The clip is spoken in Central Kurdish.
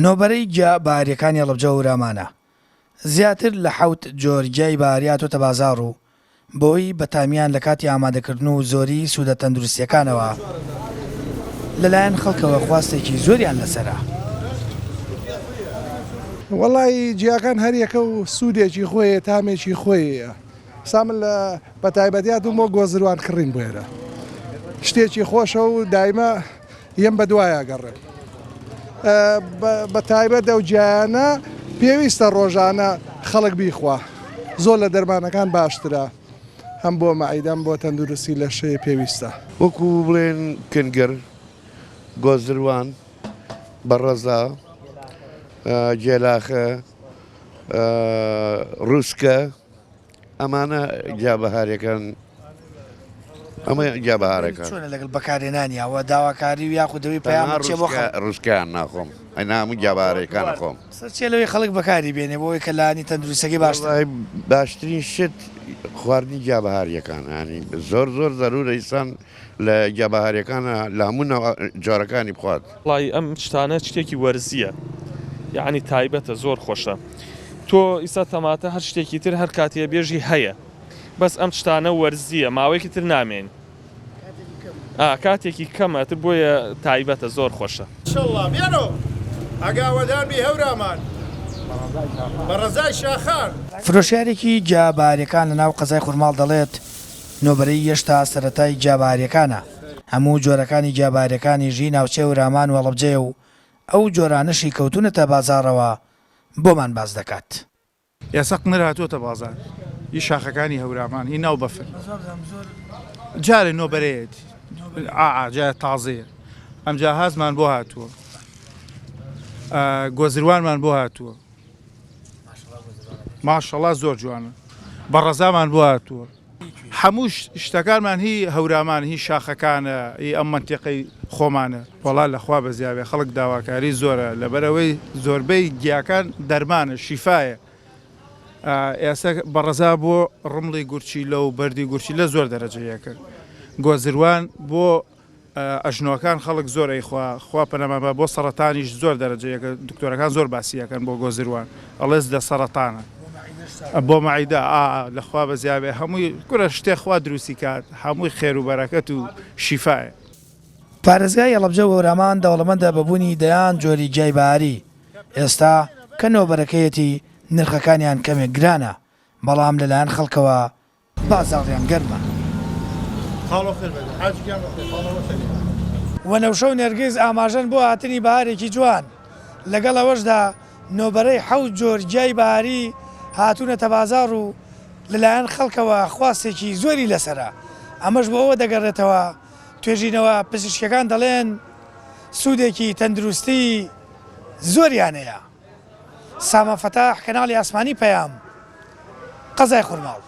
نۆبەرەی گیا بەهارییەکانی هەڵەبجە هەورامانە، زیاتر لە حەوت جۆر گیای بەهاری هاتۆتە بازاڕ و بەهۆی بەتامیان لە کاتی ئامادەکردن و زۆری سوودە تەندروستییەکانەوە لەلایەن خەڵکەوە خواستێکی زۆریان لەسەرە. وەڵایی جیاکان هەریەکە و سوودێکی خۆی هەیە تامێکی خۆی هەیە سا من لە بەتایبەتی هاتووم بۆ گۆزروان کڕین بۆ ئێرە شتێکی خۆشە و دایمە یەم بەدوایا گەڕێم بە تایبەت ئەو گیایانە پێویستە ڕۆژانە خەڵک بیخوا زۆر لە دەرمانەکان باشترە هەم بۆ مەعیدە هەم بۆ تەندروستی لەشەیە پێویستە. وەکو بڵێن کنگر، گۆزروان، بەڕەزا، گێلاخە، ڕوسکە. ئەمانە گیا بەهاریەکان ئەمە گیا بەهارەکان چۆنە لەگەڵ بەکارهێنانی ئەوە داواکاری و یاخود دەوی پەیام چیە بۆ خەڵک؟ ڕوسکەیان ناخۆم ئەنا هەموو گیا بەهارەکان ئەخۆم. سەر چیە لەوەی خەڵک بەکاری بێنێ بۆ ئەوەی کە لانی تەندروستەکەی باشتر بێت؟ باشترین شت خواردنی گیا بەهاریەکانە یانی زۆر زۆر زەرورە ئینسان لە گیا بەهاریەکانە لە هەموو نەوع جۆرەکانی بخوات. وەڵایی ئەم شتانە شتێکی وەرزیە یەعنی تایبەتە زۆر خۆشە تۆ ئیستا تەماتە هەر شتێکی تر هەر کاتێ بێژی هەیە بەس ئەم شتانە وەرزیە ماوەیەکی تر نامێن ئا کاتێکی کەمە تر بۆیە تایبەتە زۆر خۆشە. ئیشەڵڵا بێنۆ ئەگا وەدان بی هەورامان بە ڕەزای شاخان. فرۆشیارێکی گیا بەهاریەکان لە ناو قەزای خورماڵ دەڵێت، نۆبەرەی یەشتا سەرەتای گیاباریەکانە، هەموو جۆرەکانی گیاباریەکانیش هی ناوچەی هەورامان و هەڵەبجەیە و ئەو جۆرانەشی کەوتوونەتە بازاڕەوە بۆمان باس دەکات. ئێستا قنر هاتووەتە بازار هی شاخەکانی هەورامان هی ناو بەفر جارێ نۆبەرەیەتی ئا جارێ تازەیە ئەمجا هازمان بۆ هاتووە گۆزروانمان بۆ هاتووە ماشەڵا زۆر جوانە بە ڕەزامان بۆ هاتووە هەموو شتەکانمان هی هەورامان هی شاخەکانە هی ئەم مەنتیقەی خۆمانە. وەڵا لە خوا بەزیابێ خەڵک داواکاری زۆرە لەبەرئەوەی زۆربەی گیاکان دەرمانە شیفایە ئێستا بەڕەزا بۆ ڕمڵی گورچیلە و بەردی گورچیلە زۆر دەرەجە یەکە گۆزروان بۆ ئەژنۆکان خەڵک زۆر ئەیخوا خوا پەنامان با بۆ سەڕەتانیش زۆر دەرەجە یەکە دکتۆرەکان زۆر باسی ئەکەن بۆ گۆزروان ئەڵێز لە سەڕەتانە بۆ مەعیدە ئا لە خوا بەزیابێ هەمووی کورە شتێ خوا دروستی کات هەمووی خێر و بەرەکەت و شیفایە. پارێزگای هەڵەبجە و هەورامان دەوڵەمەندە بە بوونی دەیان جۆری گیای بەهاری، ئێستا کە نۆبەرەکەیەتی نرخەکانیان کەمێک گرانە، بەڵام لەلایەن خەڵکەوە بازاڕیان گەرمە. وەنەوشە و نێرگز ئاماژەن بۆ هاتنی بەهارێکی جوان، لەگەڵ ئەوەشدا نۆبەرەی حەوت جۆر گیای بەهاری هاتوونەتە بازاڕ و لەلایەن خەڵکەوە خواستێکی زۆری لەسەرە، ئەمەش بۆ ئەوە دەگەڕێتەوە توێژینەوە پزیشکییەکان دەڵێن سوودێکی تەندروستی زۆریان هەیە. سامان فەتاح، کەناڵی ئاسمانی پەیام، قەزای خورماڵ.